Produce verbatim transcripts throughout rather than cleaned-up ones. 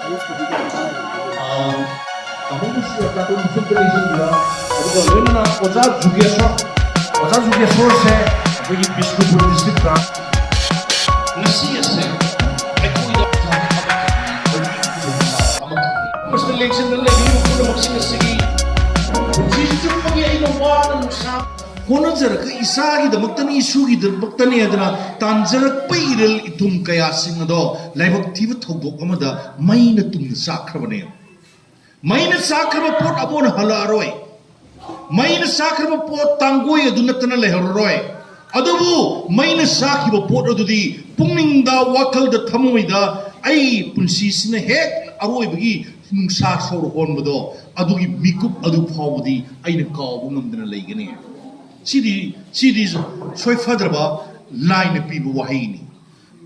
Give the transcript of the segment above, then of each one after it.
ꯑꯥ, ꯇꯥꯃꯣꯕꯨꯁꯨ ꯆꯥꯛꯈꯨꯝ ꯐꯨꯠꯇ ꯂꯩꯁꯤꯟꯕꯤꯔꯣ꯫ ꯑꯗꯨꯒ ꯂꯣꯏꯅꯅ ꯑꯣꯖꯥ ꯖꯨꯒꯦꯁꯣꯔ, ꯑꯣꯖꯥ ꯖꯨꯒꯦꯁꯣꯔꯁꯦ ꯑꯩꯈꯣꯏꯒꯤ ꯕꯤꯁꯅꯨꯄꯨꯔ ꯗꯤꯁꯇ꯭ꯔꯤꯛꯇ ꯉꯁꯤ ꯑꯁꯦ ꯑꯩꯈꯣꯏꯗ ꯑꯃꯁꯨ ꯂꯦꯡꯁꯤꯟꯗꯨꯅ ꯂꯩꯕꯤꯔꯤꯕ ꯄꯨꯝꯅꯃꯛꯁꯤꯡ ꯑꯁꯤꯒꯤ ꯄꯨꯟꯁꯤ ꯆꯨꯞꯄꯒꯤ ꯑꯩꯅ ꯋꯥꯅ ꯅꯨꯡꯁꯥ ꯍꯣꯠꯅꯖꯔꯒ ꯏꯆꯥꯒꯤꯗꯃꯛꯇꯅꯤ, ꯏꯁꯨꯒꯤꯗꯃꯛꯇꯅꯤ ꯍꯥꯏꯗꯅ ꯇꯥꯟꯖꯔꯛꯄ ꯏꯔꯤꯜ ꯏꯊꯨꯝ ꯀꯌꯥꯁꯤꯡ ꯑꯗꯣ ꯂꯥꯏꯕꯛ ꯊꯤꯕ ꯊꯧꯗꯣꯛ ꯑꯃꯗ ꯃꯩꯅ ꯇꯨꯝꯅ ꯆꯥꯛꯈ꯭ꯔꯕꯅꯦ꯫ ꯃꯩꯅ ꯆꯥꯛꯈ꯭ꯔꯕ ꯄꯣꯠ ꯑꯃꯨꯛ ꯍꯟꯅ ꯍꯜꯂꯛꯑꯔꯣꯏ꯫ ꯃꯩꯅ ꯆꯥꯛꯈ꯭ꯔꯕ ꯄꯣꯠ ꯇꯥꯡꯒꯣꯏ ꯑꯗꯨ ꯅꯠꯇꯅ ꯂꯩꯍꯧꯔꯔꯣꯏ꯫ ꯑꯗꯨꯕꯨ ꯃꯩꯅ ꯆꯥꯛꯈꯤꯕ ꯄꯣꯠ ꯑꯗꯨꯗꯤ ꯄꯨꯛꯅꯤꯡꯗ, ꯋꯥꯈꯜꯗ, ꯊꯃꯣꯏꯗ ꯑꯩ ꯄꯨꯟꯁꯤꯁꯤꯅ ꯍꯦꯛ ꯑꯔꯣꯏꯕꯒꯤ ꯅꯨꯡꯁꯥ ꯁꯣꯔ ꯍꯣꯟꯕꯗꯣ, ꯑꯗꯨꯒꯤ ꯃꯤꯀꯨꯞ ꯑꯗꯨ ꯐꯥꯎꯕꯗꯤ ꯑꯩꯅ ꯀꯥꯎꯕ ꯉꯝꯗꯅ ꯂꯩꯒꯅꯤ꯫ ꯁꯤꯗꯤ, ꯁꯤꯗꯤ ꯁꯣꯏꯐꯗ꯭ꯔꯕ ꯂꯥꯏꯅ ꯄꯤꯕ ꯋꯥꯍꯩꯅꯤ꯫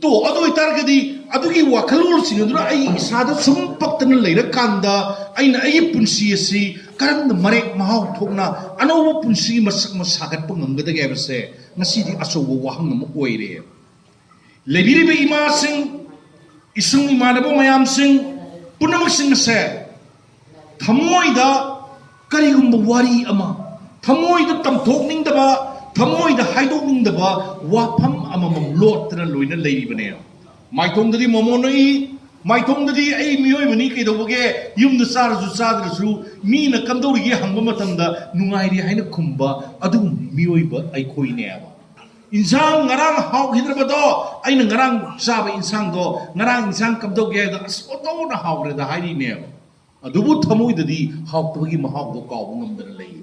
ꯇꯣ, ꯑꯗꯨ ꯑꯣꯏꯇꯥꯔꯒꯗꯤ ꯑꯗꯨꯒꯤ ꯋꯥꯈꯜꯂꯣꯟꯁꯤꯡ ꯑꯗꯨꯅ ꯑꯩ ꯏꯁꯥꯗ ꯁꯨꯝ ꯄꯛꯇꯅ ꯂꯩꯔꯀꯥꯟꯗ ꯑꯩꯅ ꯑꯩꯒꯤ ꯄꯨꯟꯁꯤ ꯑꯁꯤ ꯀꯔꯝꯅ ꯃꯔꯦꯛ ꯃꯍꯥꯎ ꯊꯣꯛꯅ ꯑꯅꯧꯕ ꯄꯨꯟꯁꯤꯒꯤ ꯃꯁꯛ ꯑꯃ ꯁꯥꯒꯠꯄ ꯉꯝꯒꯗꯒꯦ ꯍꯥꯏꯕꯁꯦ ꯉꯁꯤꯗꯤ ꯑꯆꯧꯕ ꯋꯥꯍꯪ ꯑꯃ ꯑꯣꯏꯔꯦ꯫ ꯂꯩꯕꯤꯔꯤꯕ ꯏꯃꯥꯁꯤꯡ, ꯏꯁꯨꯡ ꯏꯃꯥꯟꯅꯕ ꯃꯌꯥꯝꯁꯤꯡ ꯄꯨꯝꯅꯃꯛꯁꯤꯡ ꯑꯁꯦ ꯊꯃꯣꯏꯗ ꯀꯔꯤꯒꯨꯝꯕ ꯋꯥꯔꯤ ꯑꯃ, ꯊꯃꯣꯏꯗ ꯇꯝꯊꯣꯛꯅꯤꯡꯗꯕ, ꯊꯃꯣꯏꯗ ꯍꯥꯏꯗꯣꯛꯅꯤꯡꯗꯕ ꯋꯥꯐꯝ ꯑꯃꯃꯝ ꯂꯣꯠꯇꯅ ꯂꯣꯏꯅ ꯂꯩꯔꯤꯕꯅꯦ꯫ ꯃꯥꯏꯊꯣꯡꯗꯗꯤ ꯃꯣꯃꯣꯟ ꯎꯏ, ꯃꯥꯏꯊꯣꯡꯗꯗꯤ ꯑꯩ ꯃꯤꯑꯣꯏꯕꯅꯤ, ꯀꯩꯗꯧꯕꯒꯦ, ꯌꯨꯝꯗ ꯆꯥꯔꯁꯨ ꯆꯥꯗ꯭ꯔꯁꯨ ꯃꯤꯅ ꯀꯝꯗꯧꯔꯤꯒꯦ ꯍꯪꯕ ꯃꯇꯝꯗ ꯅꯨꯡꯉꯥꯏꯔꯤ ꯍꯥꯏꯅ ꯈꯨꯝꯕ ꯑꯗꯨꯒꯨꯝꯕ ꯃꯤꯑꯣꯏꯕ ꯑꯩꯈꯣꯏꯅꯦꯕ꯫ ꯏꯟꯁꯥꯡ ꯉꯔꯥꯡ ꯍꯥꯎꯈꯤꯗ꯭ꯔꯕꯗꯣ, ꯑꯩꯅ ꯉꯔꯥꯡ ꯆꯥꯕ ꯏꯟꯁꯥꯡꯗꯣ, ꯉꯔꯥꯡ ꯏꯟꯁꯥꯡ ꯀꯝꯗꯧꯒꯦ ꯍꯥꯏꯕꯗ, "ꯑꯁ, ꯑꯣꯟꯊꯣꯛꯅ ꯍꯥꯎꯈ꯭ꯔꯦꯗ" ꯍꯥꯏꯔꯤꯅꯦꯕ꯫ ꯑꯗꯨꯕꯨ ꯊꯃꯣꯏꯗꯗꯤ ꯍꯥꯎꯇꯕꯒꯤ ꯃꯍꯥꯎꯗꯣ ꯀꯥꯎꯕ ꯉꯝꯗꯅ ꯂꯩ꯫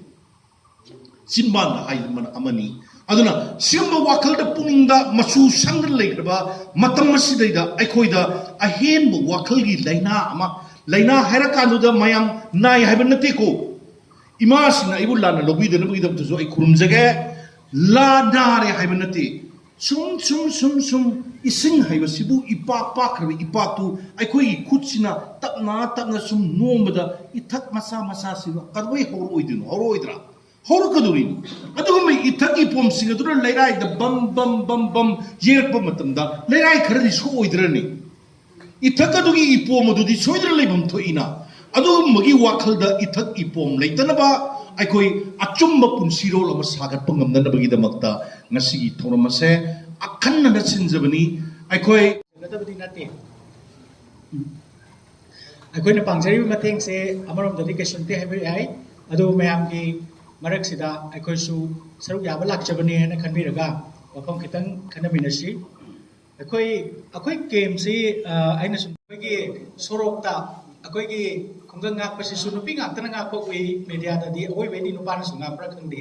ꯆꯤꯟꯕꯥꯟꯗ ꯍꯥꯏꯕ ꯑꯃꯅꯤ꯫ ꯑꯗꯨꯅ ꯁꯤꯒꯨꯝꯕ ꯋꯥꯈꯜꯗ, ꯄꯨꯛꯅꯤꯡꯗ ꯃꯆꯨ ꯁꯪꯗꯅ ꯂꯩꯈ꯭ꯔꯕ ꯃꯇꯝ ꯑꯁꯤꯗꯩꯗ ꯑꯩꯈꯣꯏꯗ ꯑꯍꯦꯟꯕ ꯋꯥꯈꯜꯒꯤ ꯂꯥꯏꯅꯥ ꯑꯃ, ꯂꯥꯏꯅꯥ ꯍꯥꯏꯔꯀꯥꯟꯗꯨꯗ ꯃꯌꯥꯝ ꯅꯥꯏ ꯍꯥꯏꯕ ꯅꯠꯇꯦꯀꯣ꯫ ꯏꯃꯥꯁꯤꯡꯅ ꯑꯩꯕꯨ ꯂꯥꯟꯅ ꯂꯧꯕꯤꯗꯅꯕꯒꯤꯗꯃꯛꯇꯁꯨ ꯑꯩ ꯈꯨꯔꯨꯝꯖꯒꯦ꯫ ꯂꯥ ꯅꯥꯔꯦ ꯍꯥꯏꯕ ꯅꯠꯇꯦ꯫ ꯁꯨꯝ, ꯁꯨꯝ, ꯁꯨꯝ, ꯁꯨꯝ ꯏꯁꯤꯡ ꯍꯥꯏꯕꯁꯤꯕꯨ ꯏꯄꯥꯛ ꯄꯥꯛꯈ꯭ꯔꯕ ꯏꯄꯥꯛꯇꯨ ꯑꯩꯈꯣꯏꯒꯤ ꯈꯨꯠꯁꯤꯅ ꯇꯞꯅ, ꯇꯞꯅ ꯁꯨꯝ ꯅꯣꯝꯕꯗ ꯏꯊꯛ ꯃꯆꯥ ꯃꯆꯥꯁꯤꯕꯨ ꯀꯩꯗꯧꯉꯩ ꯍꯧꯔꯛꯑꯣꯏꯗꯣꯏꯅꯣ? ꯍꯧꯔꯛꯑꯣꯏꯗ꯭ꯔꯥ? ꯍꯧꯔꯛꯀꯗꯧꯔꯤꯅꯤ꯫ ꯑꯗꯨꯒꯨꯝꯕ ꯏꯊꯛꯀꯤ ꯄꯣꯝꯁꯤꯡ ꯑꯗꯨꯅ ꯂꯩꯔꯥꯏꯗ ꯕꯝ, ꯕꯝ, ꯕꯝ, ꯕꯝ ꯌꯩꯔꯛꯄ ꯃꯇꯝꯗ ꯂꯩꯔꯥꯏ ꯈꯔꯗꯤ ꯁꯣꯛꯑꯣꯏꯗ꯭ꯔꯅꯤ? ꯏꯊꯛ ꯑꯗꯨꯒꯤ ꯏꯄꯣꯝ ꯑꯗꯨꯗꯤ ꯁꯣꯏꯗꯅ ꯂꯩꯐꯝ ꯊꯣꯛꯏꯅ, ꯑꯗꯨꯒꯨꯝꯕꯒꯤ ꯋꯥꯈꯜꯗ ꯏꯊꯛ ꯏꯄꯣꯝ ꯂꯩꯇꯅꯕ ꯑꯩꯈꯣꯏ ꯑꯆꯨꯝꯕ ꯄꯨꯟꯁꯤꯔꯣꯜ ꯑꯃ ꯁꯥꯒꯠꯄ ꯉꯝꯅꯅꯕꯒꯤꯗꯃꯛꯇ ꯉꯁꯤꯒꯤ ꯊꯧꯔꯝ ꯑꯁꯦ ꯑꯈꯟꯅꯅ ꯁꯤꯟꯖꯕꯅꯤ꯫ ꯑꯩꯈꯣꯏ ꯐꯒꯗꯕꯗꯤ ꯅꯠꯇꯦ꯫ ꯑꯩꯈꯣꯏꯅ ꯄꯥꯡꯖꯔꯤꯕ ꯃꯇꯦꯡꯁꯦ ꯑꯃꯔꯣꯝꯗꯗꯤ ꯀꯩꯁꯨ ꯅꯠꯇꯦ ꯍꯥꯏꯕ ꯌꯥꯏ, ꯑꯗꯨꯕꯨ ꯃꯌꯥꯝꯒꯤ ꯃꯔꯛꯁꯤꯗ ꯑꯩꯈꯣꯏꯁꯨ ꯁꯔꯨꯛ ꯌꯥꯕ ꯂꯥꯛꯆꯕꯅꯦ ꯍꯥꯏꯅ ꯈꯟꯕꯤꯔꯒ ꯋꯥꯐꯝ ꯈꯤꯇꯪ ꯈꯟꯅꯃꯤꯟꯅꯁꯤ꯫ ꯑꯩꯈꯣꯏ ꯑꯩꯈꯣꯏ ꯀꯦꯝꯁꯤ, ꯑ, ꯑꯩꯅ ꯁꯨꯝ ꯑꯩꯈꯣꯏꯒꯤ ꯁꯣꯔꯣꯛꯇ ꯑꯩꯈꯣꯏꯒꯤ ꯈꯨꯡꯒꯪ ꯉꯥꯛꯄꯁꯤꯁꯨ ꯅꯨꯄꯤ ꯉꯥꯛꯇꯅ ꯉꯥꯛꯄ ꯎꯏ, ꯃꯦꯗꯤꯌꯥꯗꯗꯤ ꯑꯑꯣꯏꯕꯩꯗꯤ ꯅꯨꯄꯥꯅꯁꯨ ꯉꯥꯛꯄ꯭ꯔꯥ ꯈꯪꯗꯦ꯫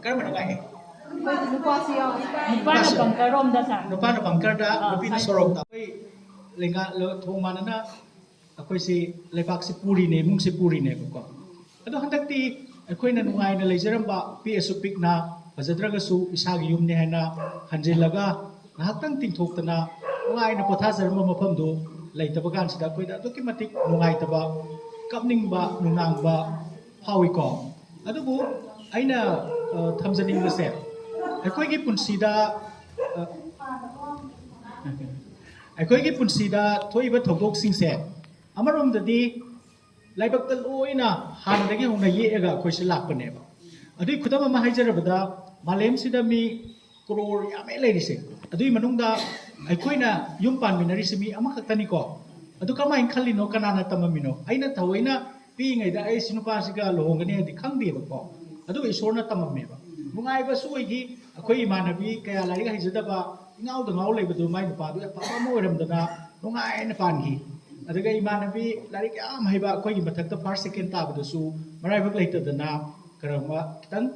ꯀꯔꯝꯕꯅ ꯉꯥꯛꯑꯦ? ꯅꯨꯄꯥꯁꯨ ꯌꯥꯎꯏ꯫ ꯅꯨꯄꯥꯅ ꯅꯨꯄꯥꯁꯨ꯫ ꯕꯪꯀꯔ ꯔꯣꯝꯗ ꯁꯥ꯫ ꯅꯨꯄꯥꯅ ꯕꯪꯀꯔꯗ, ꯑꯥ, ꯅꯨꯄꯤꯅ ꯁꯥꯏ꯫ ꯁꯣꯔꯣꯛꯇ꯫ ꯑꯩꯈꯣꯏ ꯂꯩꯉꯥꯛ ꯊꯣꯡ ꯃꯥꯟꯅꯅ ꯑꯩꯈꯣꯏꯁꯤ ꯂꯩꯕꯥꯛꯁꯤ ꯄꯨꯔꯤꯅꯦ, ꯏꯃꯨꯡꯁꯤ ꯄꯨꯔꯤꯅꯦꯕꯀꯣ꯫ ꯑꯗꯣ ꯍꯟꯗꯛꯇꯤ ꯑꯩꯈꯣꯏꯅ ꯅꯨꯡꯉꯥꯏꯅ ꯂꯩꯖꯔꯝꯕ, ꯄꯤꯛꯑꯁꯨ ꯄꯤꯛꯅ, ꯐꯖꯗ꯭ꯔꯒꯁꯨ ꯏꯁꯥꯒꯤ ꯌꯨꯝꯅꯤ ꯍꯥꯏꯅ ꯍꯟꯖꯤꯜꯂꯒ ꯉꯥꯏꯍꯥꯛꯇꯪ ꯇꯤꯡꯊꯣꯛꯇꯅ ꯅꯨꯡꯉꯥꯏꯅ ꯄꯣꯊꯥꯖꯔꯝꯕ ꯃꯐꯝꯗꯨ ꯂꯩꯇꯕ ꯀꯥꯟꯁꯤꯗ ꯑꯩꯈꯣꯏꯗ ꯑꯗꯨꯛꯀꯤ ꯃꯇꯤꯛ ꯅꯨꯡꯉꯥꯏꯇꯕ, ꯀꯞꯅꯤꯡꯕ, ꯅꯨꯡꯅꯥꯡꯕ ꯐꯥꯎꯏꯀꯣ꯫ ꯑꯗꯨꯕꯨ ꯑꯩꯅ, ꯑ, ꯊꯝꯖꯅꯤꯡꯕꯁꯦ, ꯑꯩꯈꯣꯏꯒꯤ ꯄꯨꯟꯁꯤꯗ, ꯑ, ꯑꯩꯈꯣꯏꯒꯤ ꯄꯨꯟꯁꯤꯗ ꯊꯣꯛꯏꯕ ꯊꯧꯗꯣꯛꯁꯤꯡꯁꯦ ꯑꯃꯔꯣꯝꯗꯗꯤ ꯂꯥꯏꯕꯛꯇ ꯂꯣꯏꯅ ꯍꯥꯟꯅꯗꯒꯤ ꯍꯧꯅ ꯌꯦꯛꯑꯒ ꯑꯩꯈꯣꯏꯁꯦ ꯂꯥꯛꯄꯅꯦꯕ꯫ ꯑꯗꯨꯒꯤ ꯈꯨꯗꯝ ꯑꯃ ꯍꯥꯏꯖꯔꯕꯗ, ꯃꯥꯂꯦꯝꯁꯤꯗ ꯃꯤ ꯀ꯭ꯔꯣꯔ ꯌꯥꯝꯃꯦ ꯂꯩꯔꯤꯁꯦ꯫ ꯑꯗꯨꯒꯤ ꯃꯅꯨꯡꯗ ꯑꯩꯈꯣꯏꯅ ꯌꯨꯝ ꯄꯥꯟꯃꯤꯟꯅꯔꯤꯁꯤ ꯃꯤ ꯑꯃꯈꯛꯇꯅꯤꯀꯣ꯫ ꯑꯗꯨ ꯀꯃꯥꯏꯅ ꯈꯜꯂꯤꯅꯣ? ꯀꯅꯥꯅ ꯇꯝꯃꯝꯃꯤꯅꯣ? ꯑꯩꯅ ꯊꯑꯣꯏꯅ ꯄꯤꯛꯏꯉꯩꯗ ꯑꯩ ꯁꯤ ꯅꯨꯄꯥꯁꯤꯒ ꯂꯨꯍꯣꯡꯒꯅꯤ ꯍꯥꯏꯗꯤ ꯈꯪꯗꯦꯕꯀꯣ꯫ ꯑꯗꯨꯒ ꯏꯁꯣꯔꯅ ꯇꯝꯃꯝꯃꯦꯕ꯫ ꯅꯨꯡꯉꯥꯏꯕꯁꯨ ꯑꯣꯏꯈꯤ꯫ ꯑꯩꯈꯣꯏ ꯏꯃꯥꯟꯅꯕꯤ ꯀꯌꯥ ꯂꯥꯏꯔꯤꯛ ꯍꯩꯖꯗꯕ, ꯏꯉꯥꯎꯗ ꯉꯥꯎ ꯂꯩꯕꯗꯨ ꯃꯥꯏ ꯅꯨꯄꯥꯗꯨ ꯑꯐꯕ ꯑꯃ ꯑꯣꯏꯔꯝꯗꯅ ꯅꯨꯡꯉꯥꯏꯅ ꯄꯥꯟꯈꯤ꯫ ꯑꯗꯨꯒ ꯏꯃꯥꯟꯅꯕꯤ ꯂꯥꯏꯔꯤꯛ ꯌꯥꯝ ꯍꯩꯕ, ꯑꯩꯈꯣꯏꯒꯤ ꯃꯊꯛꯇ ꯐꯥꯔꯁ, ꯁꯦꯀꯦꯟ ꯇꯥꯕꯗꯁꯨ ꯃꯔꯥꯏꯕꯛ ꯂꯩꯇꯗꯅ ꯀꯔꯝꯕ ꯈꯤꯇꯪ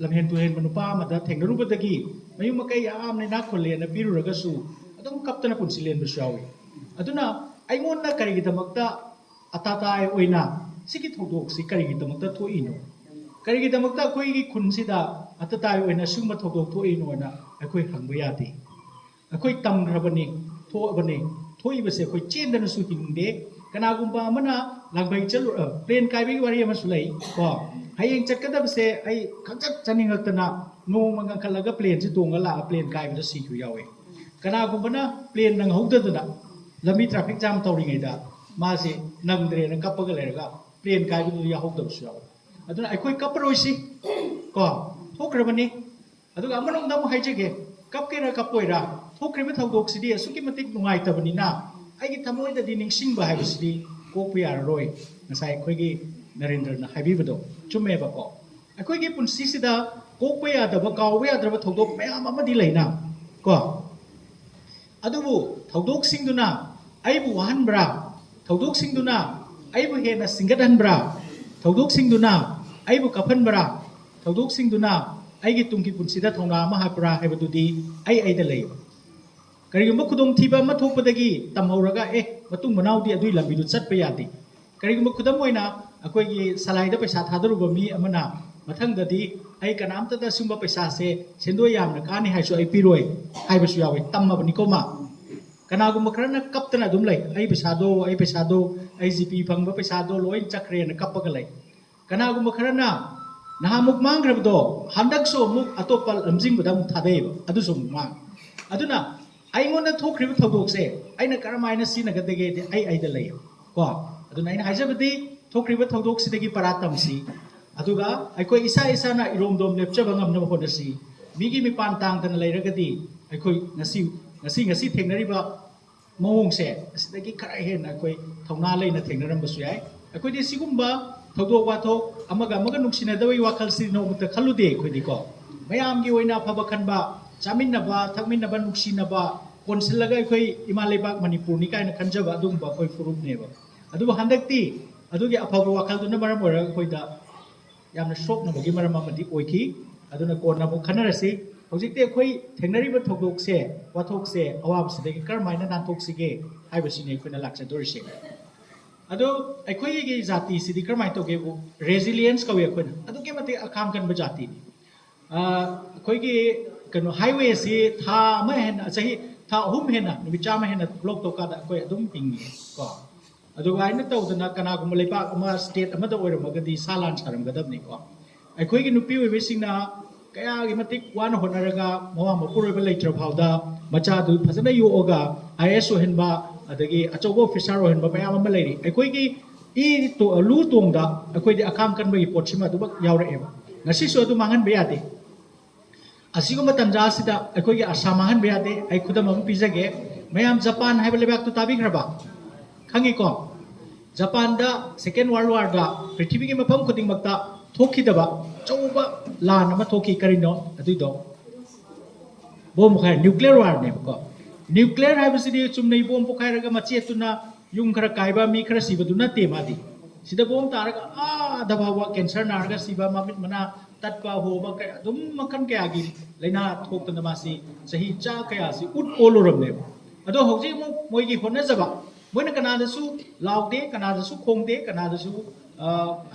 ꯂꯝꯍꯦꯟ ꯇꯨꯍꯦꯟꯕ ꯅꯨꯄꯥ ꯑꯃꯗ ꯊꯦꯡꯅꯔꯨꯕꯗꯒꯤ ꯃꯌꯨꯝ ꯃꯀꯩ ꯌꯥꯝꯅ ꯏꯅꯥꯛ ꯈꯨꯜꯂꯦꯅ ꯄꯤꯔꯨꯔꯒꯁꯨ ꯑꯗꯨꯝ ꯀꯞꯇꯅ ꯄꯨꯟꯁꯤ ꯂꯦꯟꯕꯁꯨ ꯌꯥꯎꯏ꯫ ꯑꯗꯨꯅ ꯑꯩꯉꯣꯟꯗ ꯀꯔꯤꯒꯤꯗꯃꯛꯇ ꯑꯇꯥꯇꯥꯏ ꯑꯣꯏꯅ ꯁꯤꯒꯤ ꯊꯧꯗꯣꯛꯁꯤ ꯀꯔꯤꯒꯤꯗꯃꯛꯇ ꯊꯣꯛꯏꯅꯣ? ꯀꯔꯤꯒꯤꯗꯃꯛꯇ ꯑꯩꯈꯣꯏꯒꯤ ꯈꯨꯟꯁꯤꯗ ꯑꯇꯥꯇꯥꯏ ꯑꯣꯏꯅ ꯁꯤꯒꯨꯝꯕ ꯊꯧꯗꯣꯛ ꯊꯣꯛꯏꯅꯣꯅ ꯑꯩꯈꯣꯏ ꯍꯪꯕ ꯌꯥꯗꯦ꯫ ꯑꯩꯈꯣꯏ ꯇꯝꯈ꯭ꯔꯕꯅꯤ, ꯊꯣꯛꯑꯕꯅꯤ꯫ ꯊꯣꯛꯏꯕꯁꯦ ꯑꯩꯈꯣꯏ ꯆꯦꯟꯗꯅꯁꯨ ꯍꯤꯡꯗꯦ꯫ ꯀꯅꯥꯒꯨꯝꯕ ꯑꯃꯅ ꯂꯥꯡꯕꯩ ꯆꯠꯂꯨ-, ꯑ, ꯄ꯭ꯂꯦꯟ ꯀꯥꯏꯕꯒꯤ ꯋꯥꯔꯤ ꯑꯃꯁꯨ ꯂꯩ ꯀꯣ꯫ ꯍꯌꯦꯡ ꯆꯠꯀꯗꯕꯁꯦ ꯑꯩ ꯈꯪꯆꯠ ꯆꯠꯅꯤꯡꯉꯛꯇꯅ ꯅꯣꯡꯃ ꯉꯟꯈꯠꯂꯒ ꯄ꯭ꯂꯦꯟꯁꯦ ꯇꯣꯡꯉ ꯂꯥꯛꯑ ꯄ꯭ꯂꯦꯟ ꯀꯥꯏꯕꯗ ꯁꯤꯈꯤꯕ ꯌꯥꯎꯋꯦ꯫ ꯀꯅꯥꯒꯨꯝꯕꯅ ꯄ꯭ꯂꯦꯟ ꯅꯪꯍꯧꯗꯗꯅ ꯂꯝꯕꯤ ꯇ꯭ꯔꯥꯐꯤꯛ ꯖꯥꯝ ꯇꯧꯔꯤꯉꯩꯗ ꯃꯥꯁꯦ ꯅꯪꯗ꯭ꯔꯦꯅ ꯀꯞꯄꯒ ꯂꯩꯔꯒ ꯄ꯭ꯂꯦꯟ ꯀꯥꯏꯕꯗꯨꯗ ꯌꯥꯎꯍꯧꯗꯕꯁꯨ ꯌꯥꯎꯋꯦ꯫ ꯑꯗꯨꯅ ꯑꯩꯈꯣꯏ ꯀꯞꯄꯔꯣꯏꯁꯤ꯫ ꯀꯣ, ꯊꯣꯛꯈ꯭ꯔꯕꯅꯤ꯫ ꯑꯗꯨꯒ ꯑꯃꯔꯣꯝꯗ ꯑꯃꯨꯛ ꯍꯥꯏꯖꯒꯦ, ꯀꯞꯀꯦꯔꯥ ꯀꯞꯄꯣꯏꯔꯥ, ꯊꯣꯛꯈ꯭ꯔꯤꯕ ꯊꯧꯗꯣꯛꯁꯤꯗꯤ ꯑꯁꯨꯛꯀꯤ ꯃꯇꯤꯛ ꯅꯨꯡꯉꯥꯏꯇꯕꯅꯤꯅ ꯑꯩꯒꯤ ꯊꯃꯣꯏꯗꯗꯤ ꯅꯤꯡꯁꯤꯡꯕ ꯍꯥꯏꯕꯁꯤꯗꯤ ꯀꯣꯛꯄ ꯌꯥꯔꯔꯣꯏ꯫ ꯉꯁꯥꯏ ꯑꯩꯈꯣꯏꯒꯤ ꯅꯔꯦꯟꯗ꯭ꯔꯅ ꯍꯥꯏꯕꯤꯕꯗꯣ ꯆꯨꯝꯃꯦꯕꯀꯣ꯫ ꯑꯩꯈꯣꯏꯒꯤ ꯄꯨꯟꯁꯤꯁꯤꯗ ꯀꯣꯛꯄ ꯌꯥꯗꯕ, ꯀꯥꯎꯕ ꯌꯥꯗ꯭ꯔꯕ ꯊꯧꯗꯣꯛ ꯃꯌꯥꯝ ꯑꯃꯗꯤ ꯂꯩꯅ ꯀꯣ꯫ ꯑꯗꯨꯕꯨ ꯊꯧꯗꯣꯛꯁꯤꯡꯗꯨꯅ ꯑꯩꯕꯨ ꯋꯥꯍꯟꯕ꯭ꯔꯥ? ꯊꯧꯗꯣꯛꯁꯤꯡꯗꯨꯅ ꯑꯩꯕꯨ ꯍꯦꯟꯅ ꯁꯤꯡꯒꯠꯍꯟꯕ꯭ꯔꯥ? ꯊꯧꯗꯣꯛꯁꯤꯡꯗꯨꯅ ꯑꯩꯕꯨ ꯀꯞꯍꯟꯕ꯭ꯔꯥ? ꯊꯧꯗꯣꯛꯁꯤꯡꯗꯨꯅ ꯑꯩꯒꯤ ꯇꯨꯡꯒꯤ ꯄꯨꯟꯁꯤꯗ ꯊꯧꯅꯥ ꯑꯃ ꯍꯥꯞꯄ꯭ꯔꯥ ꯍꯥꯏꯕꯗꯨꯗꯤ ꯑꯩ ꯑꯩꯗ ꯂꯩꯌꯦꯕ꯫ ꯀꯔꯤꯒꯨꯝꯕ ꯈꯨꯗꯣꯡꯊꯤꯕ ꯑꯃ ꯊꯣꯛꯄꯗꯒꯤ ꯇꯝꯍꯧꯔꯒ, ꯑꯦ, ꯃꯇꯨꯡ ꯃꯅꯥꯎꯗꯤ ꯑꯗꯨꯒꯤ ꯂꯝꯕꯤꯗꯨ ꯆꯠꯄ ꯌꯥꯗꯦ꯫ ꯀꯔꯤꯒꯨꯝꯕ ꯈꯨꯗꯝ ꯑꯣꯏꯅ ꯑꯩꯈꯣꯏꯒꯤ ꯁꯂꯥꯏꯗ ꯄꯩꯁꯥ ꯊꯥꯗꯔꯨꯕ ꯃꯤ ꯑꯃꯅ ꯃꯊꯪꯗꯗꯤ ꯑꯩ ꯀꯅꯥꯝꯇꯗ ꯑꯁꯤꯒꯨꯝꯕ ꯄꯩꯁꯥꯁꯦ ꯁꯦꯟꯗꯣꯏ ꯌꯥꯝꯅ ꯀꯥꯟꯅꯤ ꯍꯥꯏꯁꯨ ꯑꯩ ꯄꯤꯔꯣꯏ ꯍꯥꯏꯕꯁꯨ ꯌꯥꯎꯋꯤ, ꯇꯝꯃꯕꯅꯤꯀꯣ ꯃꯥ꯫ ꯀꯅꯥꯒꯨꯝꯕ ꯈꯔꯅ ꯀꯞꯇꯅ ꯑꯗꯨꯝ ꯂꯩ, "ꯑꯩ ꯄꯩꯁꯥꯗꯣ, ꯑꯩ ꯄꯩꯁꯥꯗꯣ, ꯑꯩ ꯖꯤꯄꯤ ꯐꯪꯕ ꯄꯩꯁꯥꯗꯣ ꯂꯣꯏ ꯆꯠꯈ꯭ꯔꯦꯅ" ꯀꯞꯄꯒ ꯂꯩ꯫ ꯀꯅꯥꯒꯨꯝꯕ ꯈꯔꯅ ꯅꯍꯥꯟꯃꯨꯛ ꯃꯥꯡꯈ꯭ꯔꯕꯗꯣ ꯍꯟꯗꯛꯁꯨ ꯑꯃꯨꯛ ꯑꯇꯣꯞꯄ ꯂꯝꯖꯤꯡꯕꯗ ꯑꯃꯨꯛ ꯊꯥꯗꯩꯑꯕ, ꯑꯗꯨꯁꯨ ꯑꯃꯨꯛ ꯃꯥꯡꯉꯤ꯫ ꯑꯗꯨꯅ ꯑꯩꯉꯣꯟꯗ ꯊꯣꯛꯈ꯭ꯔꯤꯕ ꯊꯧꯗꯣꯛꯁꯦ ꯑꯩꯅ ꯀꯔꯝꯍꯥꯏꯅ ꯁꯤꯖꯤꯟꯅꯒꯗꯒꯦꯗꯤ ꯑꯩ ꯑꯩꯗ ꯂꯩꯌꯦꯕ ꯀꯣ꯫ ꯑꯗꯨꯅ ꯑꯩꯅ ꯍꯥꯏꯖꯕꯗꯤ ꯊꯣꯛꯈ꯭ꯔꯤꯕ ꯊꯧꯗꯣꯛꯁꯤꯗꯒꯤ ꯄꯔꯥ ꯇꯝꯁꯤ, ꯑꯗꯨꯒ ꯑꯩꯈꯣꯏ ꯏꯁꯥ ꯏꯁꯥꯅ ꯏꯔꯣꯝꯗꯣꯝ ꯂꯦꯞꯆꯕ ꯉꯝꯅꯕ ꯍꯣꯠꯅꯁꯤ꯫ ꯃꯤꯒꯤ ꯃꯤꯄꯥꯟ ꯇꯥꯡꯗꯅ ꯂꯩꯔꯒꯗꯤ ꯑꯩꯈꯣꯏ ꯉꯁꯤ, ꯉꯁꯤ, ꯉꯁꯤ ꯊꯦꯡꯅꯔꯤꯕ ꯃꯑꯣꯡꯁꯦ ꯑꯁꯤꯗꯒꯤ ꯈꯔ ꯍꯦꯟꯅ ꯑꯩꯈꯣꯏ ꯊꯧꯅꯥ ꯂꯩꯅ ꯊꯦꯡꯅꯔꯝꯕꯁꯨ ꯌꯥꯏ꯫ ꯑꯩꯈꯣꯏꯗꯤ ꯁꯤꯒꯨꯝꯕ ꯊꯧꯗꯣꯛ ꯋꯥꯊꯣꯛ ꯑꯃꯒ ꯑꯃꯒ ꯅꯨꯡꯁꯤꯅꯗꯕꯒꯤ ꯋꯥꯈꯜꯁꯤ ꯅꯣꯡꯃꯇ ꯈꯜꯂꯨꯗꯦ ꯑꯩꯈꯣꯏꯗꯤꯀꯣ꯫ ꯃꯌꯥꯝꯒꯤ ꯑꯣꯏꯅ ꯑꯐꯕ ꯈꯟꯕ, ꯆꯥꯃꯤꯟꯅꯕ, ꯊꯛꯃꯤꯟꯅꯕ, ꯅꯨꯡꯁꯤꯅꯕ, ꯀꯣꯟꯁꯤꯜꯂꯒ ꯑꯩꯈꯣꯏ ꯏꯃꯥ ꯂꯩꯕꯥꯛ ꯃꯅꯤꯄꯨꯔꯅꯤ ꯀꯥꯏꯅ ꯈꯟꯖꯕ ꯑꯗꯨꯒꯨꯝꯕ ꯑꯩꯈꯣꯏ ꯐꯨꯔꯨꯞꯅꯦꯕ꯫ ꯑꯗꯨꯕꯨ ꯍꯟꯗꯛꯇꯤ ꯑꯗꯨꯒꯤ ꯑꯐꯕ ꯋꯥꯈꯜꯗꯨꯅ ꯃꯔꯝ ꯑꯣꯏꯔꯒ ꯑꯩꯈꯣꯏꯗ ꯌꯥꯝꯅ ꯁꯣꯛꯅꯕꯒꯤ ꯃꯔꯝ ꯑꯃꯗꯤ ꯑꯣꯏꯈꯤ꯫ ꯑꯗꯨꯅ ꯀꯣꯟꯅ ꯑꯃꯨꯛ ꯈꯟꯅꯔꯁꯤ꯫ ꯍꯧꯖꯤꯛꯇꯤ ꯑꯩꯈꯣꯏ ꯊꯦꯡꯅꯔꯤꯕ ꯊꯧꯗꯣꯛꯁꯦ, ꯋꯥꯊꯣꯛꯁꯦ, ꯑꯋꯥꯕꯁꯤꯗꯒꯤ ꯀꯔꯝꯍꯥꯏꯅ ꯅꯥꯟꯊꯣꯛꯁꯤꯒꯦ ꯍꯥꯏꯕꯁꯤꯅꯤ ꯑꯩꯈꯣꯏꯅ ꯂꯥꯛꯆꯗꯣꯔꯤꯁꯦ꯫ ꯑꯗꯣ ꯑꯩꯈꯣꯏꯒꯤ ꯖꯥꯇꯤꯁꯤꯗꯤ ꯀꯔꯝꯍꯥꯏꯅ ꯇꯧꯒꯦꯕꯨ, ꯔꯦꯖꯤꯂꯤꯌꯦꯟꯁ ꯀꯧꯏ ꯑꯩꯈꯣꯏꯅ, ꯑꯗꯨꯛꯀꯤ ꯃꯇꯤꯛ ꯑꯈꯥꯡ ꯀꯟꯕ ꯖꯥꯇꯤꯅꯤ꯫ ꯑꯥ, ꯑꯩꯈꯣꯏꯒꯤ ꯀꯩꯅꯣ, ꯍꯥꯏꯋꯦꯁꯤ ꯊꯥ ꯑꯃ ꯍꯦꯟꯅ, ꯆꯍꯤ, ꯊꯥ ꯑꯍꯨꯝ ꯍꯦꯟꯅ, ꯅꯨꯃꯤꯠ ꯆꯥꯝꯃ ꯍꯦꯟꯅ ꯕ꯭ꯂꯣꯛ ꯇꯧꯀꯥꯟꯗ ꯑꯩꯈꯣꯏ ꯑꯗꯨꯝ ꯍꯤꯡꯉꯤ ꯀꯣ꯫ ꯑꯗꯨꯃꯥꯏꯅ ꯇꯧꯗꯅ ꯀꯅꯥꯒꯨꯝꯕ ꯂꯩꯕꯥꯛ ꯑꯃ, ꯁ꯭ꯇꯦꯠ ꯑꯃꯗ ꯑꯣꯏꯔꯝꯃꯒꯗꯤ ꯁꯥ ꯂꯥꯟ ꯁꯥꯔꯝꯒꯗꯕꯅꯤꯀꯣ꯫ ꯑꯩꯈꯣꯏꯒꯤ ꯅꯨꯄꯤ ꯑꯣꯏꯕꯤꯁꯤꯡꯅ ꯀꯌꯥꯒꯤ ꯃꯇꯤꯛ ꯋꯥꯅ ꯍꯣꯠꯅꯔꯒ ꯃꯋꯥ ꯃꯄꯨꯔꯣꯏꯕ ꯂꯩꯇ꯭ꯔ ꯐꯥꯎꯗ ꯃꯆꯥꯗꯨ ꯐꯖꯅ ꯌꯣꯛꯑꯒ ꯑꯥꯏ ꯑꯦꯁ ꯑꯣꯏꯍꯟꯕ, ꯑꯗꯒꯤ ꯑꯆꯧꯕ ꯑꯣꯐꯤꯁꯥꯔ ꯑꯣꯏꯍꯟꯕ ꯃꯌꯥꯝ ꯑꯃ ꯂꯩꯔꯤ꯫ ꯑꯩꯈꯣꯏꯒꯤ ꯏ ꯇꯣ-, ꯂꯨ ꯇꯣꯡꯗ ꯑꯩꯈꯣꯏꯗꯤ ꯑꯈꯥꯡ ꯀꯟꯕꯒꯤ ꯄꯣꯠꯁꯤꯃ ꯑꯗꯨꯃꯛ ꯌꯥꯎꯔꯛꯑꯦꯕ꯫ ꯉꯁꯤꯁꯨ ꯑꯗꯨ ꯃꯥꯡꯍꯟꯕ ꯌꯥꯗꯦ꯫ ꯑꯁꯤꯒꯨꯝꯕ ꯇꯥꯟꯖꯥ ꯑꯁꯤꯗ ꯑꯩꯈꯣꯏꯒꯤ ꯑꯁꯥ ꯃꯥꯡꯍꯟꯕ ꯌꯥꯗꯦ꯫ ꯑꯩ ꯈꯨꯗꯝ ꯑꯃ ꯄꯤꯖꯒꯦ꯫ ꯃꯌꯥꯝ ꯖꯄꯥꯟ ꯍꯥꯏꯕ ꯂꯩꯕꯥꯛꯇꯨ ꯇꯥꯕꯤꯈ꯭ꯔꯕ? ꯈꯪꯉꯤꯀꯣ? ꯖꯄꯥꯟꯗ Second World Warꯗ ꯄ꯭ꯔꯤꯊꯤꯕꯤꯒꯤ ꯃꯐꯝ ꯈꯨꯗꯤꯡꯃꯛꯇ ꯊꯣꯛꯈꯤꯗꯕ ꯑꯆꯧꯕ ꯂꯥꯟ ꯑꯃ ꯊꯣꯛꯈꯤ꯫ ꯀꯔꯤꯅꯣ ꯑꯗꯨꯏꯗꯣ? ꯕꯣꯝ ꯄꯣꯈꯥꯏ, ꯅ꯭ꯌꯨꯀ꯭ꯂꯤꯌꯔ ꯋꯥꯔꯅꯦꯕꯀꯣ꯫ ꯅ꯭ꯌꯨꯀ꯭ꯂꯤꯌꯔ ꯍꯥꯏꯕꯁꯤꯗꯤ ꯆꯨꯝꯅꯩ ꯕꯣꯝ ꯄꯣꯈꯥꯏꯔꯒ ꯃꯆꯦꯠꯇꯨꯅ ꯌꯨꯝ ꯈꯔ ꯀꯥꯏꯕ, ꯃꯤ ꯈꯔ ꯁꯤꯕꯗꯨ ꯅꯠꯇꯦ꯫ ꯃꯥꯗꯤ ꯁꯤꯗ ꯕꯣꯝ ꯇꯥꯔꯒ ꯑꯥꯗ ꯐꯥꯎꯕ ꯀꯦꯟꯁꯔ ꯅꯥꯔꯒ ꯁꯤꯕ, ꯃꯃꯤꯠ ꯃꯅꯥ ꯇꯠꯄ, ꯍꯣꯕ, ꯀꯌꯥ, ꯑꯗꯨꯝ ꯃꯈꯜ ꯀꯌꯥꯒꯤ ꯂꯥꯏꯅꯥ ꯊꯣꯛꯇꯅ ꯃꯥꯁꯤ ꯆꯍꯤ ꯆꯥ ꯀꯌꯥꯁꯤ ꯎꯠ ꯑꯣꯜꯂꯨꯔꯕꯅꯦꯕ꯫ ꯑꯗꯣ ꯍꯧꯖꯤꯛ ꯑꯃꯨꯛ ꯃꯣꯏꯒꯤ ꯍꯣꯠꯅꯖꯕ, ꯃꯣꯏꯅ ꯀꯅꯥꯗꯁꯨ ꯂꯥꯎꯗꯦ, ꯀꯅꯥꯗꯁꯨ ꯈꯣꯡꯗꯦ, ꯀꯅꯥꯗꯁꯨ, ꯑ,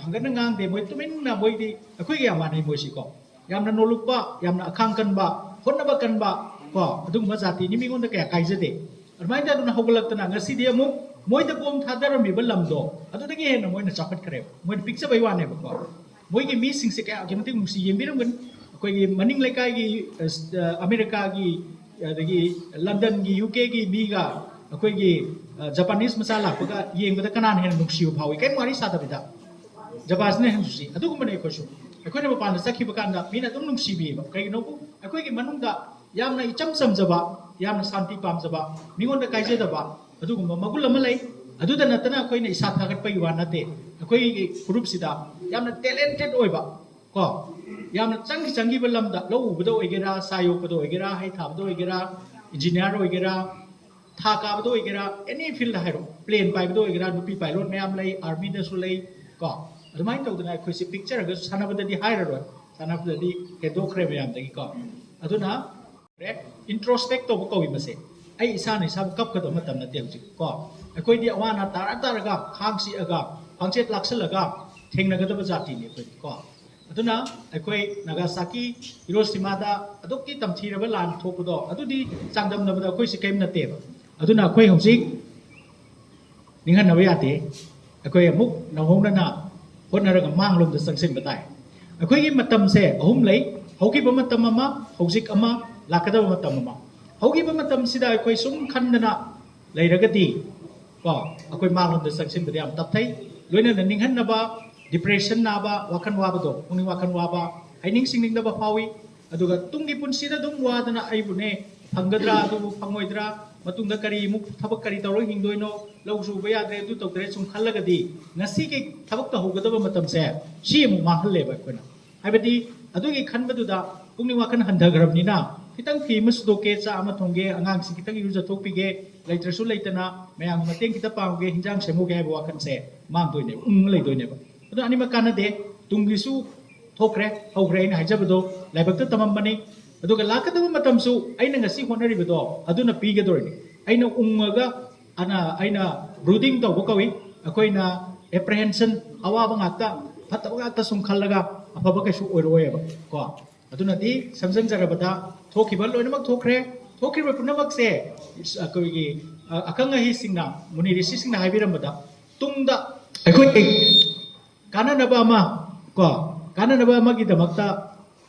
ꯍꯪꯒꯠꯅ ꯉꯥꯡꯗꯦ꯫ ꯃꯣꯏ ꯇꯨꯃꯤꯟꯅ, ꯃꯣꯏꯗꯤ ꯑꯩꯈꯣꯏꯒ ꯌꯥꯝ ꯃꯥꯟꯅꯩ ꯃꯣꯏꯁꯤꯀꯣ꯫ ꯌꯥꯝꯅ ꯅꯣꯂꯨꯛꯄ, ꯌꯥꯝꯅ ꯑꯈꯥꯡ ꯀꯟꯕ, ꯍꯣꯠꯅꯕ ꯀꯟꯕ, ꯀꯣ, ꯑꯗꯨꯒꯨꯝꯕ ꯖꯥꯇꯤꯅꯤ, ꯃꯤꯉꯣꯟꯗ ꯀꯌꯥ ꯀꯥꯏꯖꯗꯦ꯫ ꯑꯗꯨꯃꯥꯏꯅ ꯇꯧꯗꯅ ꯍꯧꯒꯠꯂꯛꯇꯅ ꯉꯁꯤꯗꯤ ꯑꯃꯨꯛ ꯃꯣꯏꯗ ꯕꯣꯝ ꯊꯥꯗꯔꯝꯃꯤꯕ ꯂꯝꯗꯣ ꯑꯗꯨꯗꯒꯤ ꯍꯦꯟꯅ ꯃꯣꯏꯅ ꯆꯥꯎꯈꯠꯈ꯭ꯔꯦꯕ꯫ ꯃꯣꯏꯅ ꯄꯤꯛꯆꯕꯩ ꯋꯥꯅꯦꯕꯀꯣ꯫ ꯃꯣꯏꯒꯤ ꯃꯤꯁꯤꯡꯁꯦ ꯀꯌꯥꯒꯤ ꯃꯇꯤꯛ ꯅꯨꯡꯁꯤ, ꯌꯦꯡꯕꯤꯔꯝꯒꯅꯤ꯫ ꯑꯩꯈꯣꯏꯒꯤ ꯃꯅꯤꯡ ꯂꯩꯀꯥꯏꯒꯤ, ꯑ, ꯑꯃꯦꯔꯤꯀꯥꯒꯤ, ꯑꯗꯒꯤ ꯂꯟꯗꯟꯒꯤ, ꯌꯨ ꯀꯦꯒꯤ ꯃꯤꯒ ꯑꯩꯈꯣꯏꯒꯤ, ꯑ, ꯖꯄꯥꯅꯤꯁ ꯃꯆꯥ ꯂꯥꯛꯄꯒ ꯌꯦꯡꯕꯗ ꯀꯅꯥꯅ ꯍꯦꯟꯅ ꯅꯨꯡꯁꯤꯕ ꯐꯥꯎꯏ? ꯀꯔꯤꯝ ꯋꯥꯔꯤ ꯁꯥꯗꯕꯤꯗ ꯖꯄꯥꯟꯁꯤꯅ ꯍꯦꯟꯅ ꯅꯨꯡꯁꯤ꯫ ꯑꯗꯨꯒꯨꯝꯕꯅꯦ ꯑꯩꯈꯣꯏꯁꯨ꯫ ꯑꯩꯈꯣꯏꯅ ꯃꯄꯥꯟꯗ ꯆꯠꯈꯤꯕ ꯀꯥꯟꯗ ꯃꯤꯅ ꯑꯗꯨꯝ ꯅꯨꯡꯁꯤꯕꯤꯌꯦꯕ꯫ ꯀꯩꯒꯤꯅꯣꯕꯨ ꯑꯩꯈꯣꯏꯒꯤ ꯃꯅꯨꯡꯗ ꯌꯥꯝꯅ ꯏꯆꯝ ꯆꯝꯖꯕ, ꯌꯥꯝꯅ ꯁꯥꯟꯇꯤ ꯄꯥꯝꯖꯕ, ꯃꯤꯉꯣꯟꯗ ꯀꯥꯏꯖꯗꯕ, ꯑꯗꯨꯒꯨꯝꯕ ꯃꯒꯨꯟ ꯑꯃ ꯂꯩ꯫ ꯑꯗꯨꯗ ꯅꯠꯇꯅ ꯑꯩꯈꯣꯏꯅ ꯏꯁꯥ ꯊꯥꯒꯠꯄꯒꯤ ꯋꯥ ꯅꯠꯇꯦ꯫ ꯑꯩꯈꯣꯏꯒꯤ ꯐꯨꯔꯨꯞꯁꯤꯗ ꯌꯥꯝꯅ ꯇꯦꯂꯦꯟꯇꯦꯠ ꯑꯣꯏꯕ, ꯀꯣ, ꯌꯥꯝꯅ ꯆꯪꯈꯤ ꯆꯪꯈꯤꯕ ꯂꯝꯗ, ꯂꯧ ꯎꯕꯗ ꯑꯣꯏꯒꯦꯔꯥ, ꯁꯥ ꯌꯣꯛꯄꯗ ꯑꯣꯏꯒꯦꯔꯥ, ꯍꯩ ꯊꯥꯕꯗ ꯑꯣꯏꯒꯦꯔꯥ, ꯏꯟꯖꯤꯅꯤꯌꯥꯔ ꯑꯣꯏꯒꯦꯔꯥ, ꯊꯥ ꯀꯥꯕꯗ ꯑꯣꯏꯒꯦꯔꯥ, ꯑꯦꯅꯤ ꯐꯤꯜꯗ ꯍꯥꯏꯔꯣ, ꯄ꯭ꯂꯦꯟ ꯄꯥꯏꯕꯗ ꯑꯣꯏꯒꯦꯔꯥ, ꯅꯨꯄꯤ ꯄꯥꯏꯂꯣꯠ ꯃꯌꯥꯝ ꯂꯩ, ꯑꯥꯔꯃꯤꯗꯁꯨ ꯂꯩ, ꯀꯣ꯫ ꯑꯗꯨꯃꯥꯏꯅ ꯇꯧꯗꯅ ꯑꯩꯈꯣꯏꯁꯦ ꯄꯤꯛꯆꯔꯒꯁꯨ ꯁꯥꯟꯅꯕꯗꯗꯤ ꯍꯥꯏꯔꯔꯣꯏ, ꯁꯥꯟꯅꯕꯗꯗꯤ ꯍꯦꯟꯗꯣꯛꯈ꯭ꯔꯦ ꯃꯌꯥꯝꯗꯒꯤꯀꯣ꯫ ꯑꯗꯨꯅ ꯏꯟꯇ꯭ꯔꯣꯁꯄꯦꯛ ꯇꯧꯕ ꯀꯧꯏ ꯃꯁꯦ꯫ ꯑꯩ ꯏꯁꯥꯅ ꯏꯁꯥꯕꯨ ꯀꯞꯀꯗꯕ ꯃꯇꯝ ꯅꯠꯇꯦ ꯍꯧꯖꯤꯛ, ꯀꯣ꯫ ꯑꯩꯈꯣꯏꯗꯤ ꯑꯋꯥ ꯑꯅꯥ ꯇꯥꯔ ꯇꯥꯔꯒ, ꯈꯥꯡ ꯆꯤꯛꯑꯒ, ꯈ꯭ꯋꯥꯡꯆꯦꯠ ꯂꯥꯛꯁꯜꯂꯒ ꯊꯦꯡꯅꯒꯗꯕ ꯖꯥꯇꯤꯅꯤ ꯑꯩꯈꯣꯏꯗꯤ, ꯀꯣ꯫ ꯑꯗꯨꯅ ꯑꯩꯈꯣꯏ ꯅꯥꯒꯥꯁꯥꯀꯤ ꯍꯤꯔꯣꯁꯤꯃꯥꯗ ꯑꯗꯨꯛꯀꯤ ꯇꯝꯊꯤꯔꯕ ꯂꯥꯟ ꯊꯣꯛꯄꯗꯣ, ꯑꯗꯨꯗꯤ ꯆꯥꯡꯗꯝꯅꯕꯗ ꯑꯩꯈꯣꯏꯁꯤ ꯀꯔꯤꯝ ꯅꯠꯇꯦꯕ꯫ ꯑꯗꯨꯅ ꯑꯩꯈꯣꯏ ꯍꯧꯖꯤꯛ ꯅꯤꯡꯍꯟꯅꯕ ꯌꯥꯗꯦ꯫ ꯑꯩꯈꯣꯏ ꯑꯃꯨꯛ ꯅꯧꯍꯧꯅꯅ ꯍꯣꯠꯅꯔꯒ ꯃꯥꯡꯂꯣꯝꯗ ꯆꯪꯁꯤꯟꯕ ꯇꯥꯏ꯫ ꯑꯩꯈꯣꯏꯒꯤ ꯃꯇꯝꯁꯦ ꯑꯍꯨꯝ ꯂꯩ: ꯍꯧꯈꯤꯕ ꯃꯇꯝ ꯑꯃ, ꯍꯧꯖꯤꯛ ꯑꯃ, ꯂꯥꯛꯀꯗꯕ ꯃꯇꯝ ꯑꯃ꯫ ꯍꯧꯈꯤꯕ ꯃꯇꯝꯁꯤꯗ ꯑꯩꯈꯣꯏ ꯁꯨꯝ ꯈꯟꯗꯅ ꯂꯩꯔꯒꯗꯤ ꯀꯣ, ꯑꯩꯈꯣꯏ ꯃꯥꯡꯂꯣꯝꯗ ꯆꯪꯁꯤꯟꯕꯗ ꯌꯥꯝ ꯇꯞꯊꯩ꯫ ꯂꯣꯏꯅꯅ ꯅꯤꯡꯍꯟꯅꯕ, ꯗꯤꯄ꯭ꯔꯦꯁꯟ ꯅꯥꯕ, ꯋꯥꯈꯜ ꯋꯥꯕꯗꯣ, ꯄꯨꯛꯅꯤꯡ ꯋꯥꯈꯜ ꯋꯥꯕ, ꯍꯥꯏꯅꯤꯡ ꯁꯤꯡꯅꯤꯡꯗꯕ ꯐꯥꯎꯏ꯫ ꯑꯗꯨꯒ ꯇꯨꯡꯒꯤ ꯄꯨꯟꯁꯤꯗ ꯑꯗꯨꯝ ꯋꯥꯗꯅ ꯑꯩꯕꯨꯅꯦ ꯐꯪꯒꯗ꯭ꯔꯥ, ꯑꯗꯨꯕꯨ ꯐꯪꯉꯣꯏꯗ꯭ꯔꯥ, ꯃꯇꯨꯡꯗ ꯀꯔꯤ ꯑꯃꯨꯛ ꯊꯕꯛ ꯀꯔꯤ ꯇꯧꯔꯒ ꯍꯤꯡꯗꯣꯏꯅꯣ, ꯂꯧ ꯁꯨꯕ ꯌꯥꯗ꯭ꯔꯦ, ꯑꯗꯨ ꯇꯧꯗ꯭ꯔꯦ ꯁꯨꯝ ꯈꯜꯂꯒꯗꯤ ꯉꯁꯤꯒꯤ ꯊꯕꯛ ꯇꯧꯍꯧꯒꯗꯕ ꯃꯇꯝꯁꯦ ꯁꯤ ꯑꯃꯨꯛ ꯃꯥꯡꯍꯜꯂꯦꯕ ꯑꯩꯈꯣꯏꯅ꯫ ꯍꯥꯏꯕꯗꯤ ꯑꯗꯨꯒꯤ ꯈꯟꯕꯗꯨꯗ ꯄꯨꯛꯅꯤꯡ ꯋꯥꯈꯜ ꯍꯟꯊꯈ꯭ꯔꯕꯅꯤꯅ ꯈꯤꯇꯪ ꯐꯤ ꯑꯃ ꯁꯨꯗꯣꯛꯀꯦ, ꯆꯥꯛ ꯑꯃ ꯊꯣꯡꯒꯦ, ꯑꯉꯥꯡꯁꯤ ꯈꯤꯇꯪ ꯏꯔꯨꯖꯊꯣꯛꯄꯤꯒꯦ, ꯂꯩꯇ꯭ꯔꯁꯨ ꯂꯩꯇꯅ ꯃꯌꯥꯝꯒꯤ ꯃꯇꯦꯡ ꯈꯤꯇ ꯄꯥꯡꯒꯦ, ꯍꯤꯟꯖꯥꯡ ꯁꯦꯝꯍꯧꯒꯦ ꯍꯥꯏꯕ ꯋꯥꯈꯜꯁꯦ ꯃꯥꯡꯗꯣꯏꯅꯦꯕ, ꯎꯪ ꯂꯩꯗꯣꯏꯅꯦꯕ꯫ ꯑꯗꯣ ꯑꯅꯤꯃꯛ ꯀꯥꯟꯅꯗꯦ꯫ ꯇꯨꯡꯒꯤꯁꯨ ꯊꯣꯛꯈ꯭ꯔꯦ, ꯍꯧꯈ꯭ꯔꯦ, ꯑꯩꯅ ꯍꯥꯏꯖꯕꯗꯣ ꯂꯥꯏꯕꯛꯇ ꯇꯝꯃꯝꯕꯅꯤ꯫ ꯑꯗꯨꯒ ꯂꯥꯛꯀꯗꯕ ꯃꯇꯝꯁꯨ ꯑꯩꯅ ꯉꯁꯤ ꯍꯣꯠꯅꯔꯤꯕꯗꯣ ꯑꯗꯨꯅ ꯄꯤꯒꯗꯣꯔꯤꯅꯤ꯫ ꯑꯩꯅ ꯎꯪꯉꯒ ꯑꯅ ꯑꯩꯅ ꯕ꯭ꯔꯨꯗꯤꯡ ꯇꯧꯕ ꯀꯧꯏ꯫ ꯑꯩꯈꯣꯏꯅ ꯑꯦꯄ꯭ꯔꯦꯍꯦꯟꯁꯟ, ꯑꯋꯥꯕ ꯉꯥꯛꯇ, ꯐꯠꯇꯕ ꯉꯥꯛꯇ ꯁꯨꯝ ꯈꯜꯂꯒ ꯑꯐꯕ ꯀꯩꯁꯨ ꯑꯣꯏꯔꯣꯏꯕ ꯀꯣ꯫ ꯑꯗꯨꯅꯗꯤ ꯁꯝꯖꯤꯟꯖꯔꯕꯗ ꯊꯣꯛꯈꯤꯕ ꯂꯣꯏꯅꯃꯛ ꯊꯣꯛꯈ꯭ꯔꯦ꯫ ꯊꯣꯛꯈꯤꯕ ꯄꯨꯝꯅꯃꯛꯁꯦ ꯑꯩꯈꯣꯏꯒꯤ ꯑ, ꯑꯈꯪ ꯑꯍꯩꯁꯤꯡꯅ, ꯃꯨꯅꯤ ꯔꯤꯁꯤꯁꯤꯡꯅ ꯍꯥꯏꯕꯤꯔꯝꯕꯗ ꯇꯨꯡꯗ ꯑꯩꯈꯣꯏ ꯀꯥꯟꯅꯅꯕ ꯑꯃ ꯀꯣ, ꯀꯥꯟꯅꯅꯕ ꯑꯃꯒꯤꯗꯃꯛꯇ